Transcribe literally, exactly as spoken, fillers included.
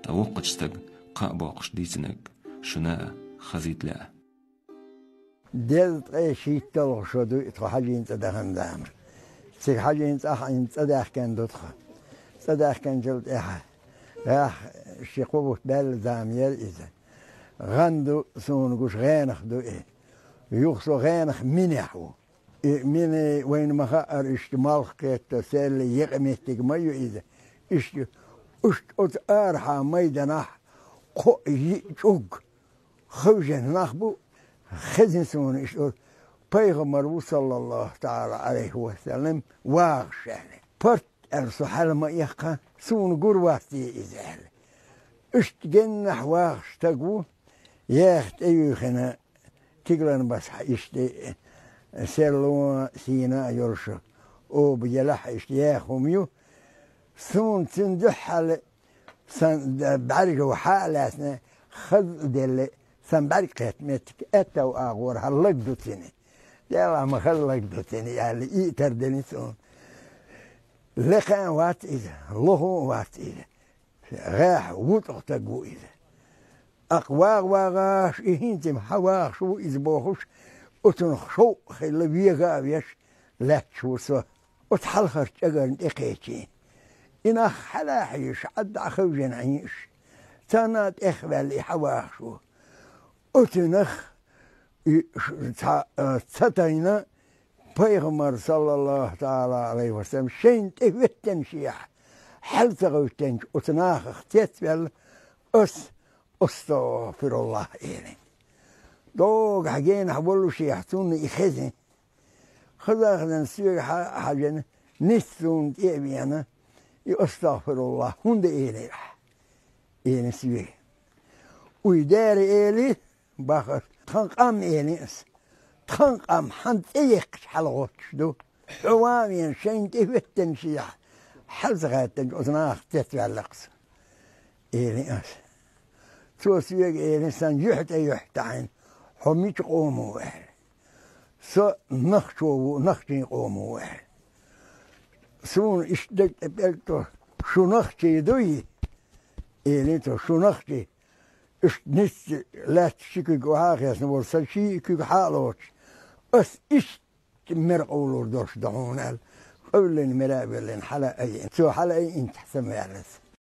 ТӀаккха воккхача стага кхаъ боккхуш дийцинарг шуна а хазийта лаьа. Дезткъе шийтталгӀа шо ду и тхо Хьажийна цӀа дахана заман. Цига Хьажийна цӀа хьайна цӀа даьхкина ду тхо. ЦӀа даьхкинчул тӀехьа гӀеххьа ши-кхо бутт баьлла зама яра иза. ГӀан ду суна гуш, гӀенах ду и. Юха со гӀенах минехь ву. И мини вайна ма хаъара, иштта малх кхетта, селла екъа меттиг ма ю иза. Иштта, иштта оцу арахьа майданахь кхоъ-йиъ чӀуг хевшина нах бу, хезна суна иштта оцу. Пайхамар ву, саллаллаху таӀала Ӏалайхи ва саллам, вагӀаш аьлла. Парт аьлла со хьала ма эккха, суна гур вац те иза аьлла. Иштта геннахь вагӀаш стаг ву, еха тӀеюьйхина тигалан басахь иштта, селло а, сийна а йолуш, оба елахь иштта еха хӀума ю. Суна цуьнан дуьхьал сан бӀаьржо хьа а лаьцна, хаза а делла, сан бӀаьрг кхетта меттиг аьтту агӀор хьан лаг ду цуьнан. Делахь ма хаза лаг ду цуьнан аьлла, и а тардина суна. Лекха а вац иза, лохо а вац иза. ГӀеххьа вуцӀах стаг ву иза. Аккха вагӀа-вагӀаш, и хӀинца-м хьан вагӀаш ву иза бохуш, оцунах шовкъ хилла вега а веш, лаьтташ ву со. Оцу хьалхарчу чӀагарна тӀекхечийна. И нах хьала а хьийзаш, Ӏадда а хевшина Ӏийна уьш. Царна а тӀехваьлла и хьан вагӀаш ву. Оцунах и ш-, цхьа, а, ца тайна, Пайхамар, саллаллаху таӀала Ӏалайхи ва саллам, шайна тӀе хӀоьттинчехь, хьал ца гӀевттинчу оцу нахах цецваьлла, ас «АстагӀфируллахӀ» элира. Догахь генахь воллушехь, цунна и хезна. Хаза а хезна, соьга хьа-, хьажийна, ницца суна тӀе а веана, и «АстагӀфируллахӀ» хӀунда элира ахь? Элира соьга. Уй, дера, элира, бахара, тхан къам, элира ас. Тхан къам хьан цӀе яьккхича хьалагӀоттуш ду. Хьо ван а веана, шайна тӀе хӀоьттинчехь, хьал ца гӀевттинчу оцу нахах цецваьлла-кх со, элира ас. Цо соьга элира, сан юьхь тӀе юьхь таӀийна, хьо мичу къомо ву аьлла. Со нохчо ву, нохчийн къомо ву аьлла. Суна иштта дерг тӀе пӀелг тӀо, шу нохчий дуй? Элира цо, шу нохчий. Иштта ницца лаьтташ ши куьг охьа а хецна волу сан ши куьг хьа а лоцуш, ас иштта мера къовлур долуш ду хьуна аьлла, къевллина, мера а веллина, хьала а айина. Цо хьала айинчохь самаваьлла ас.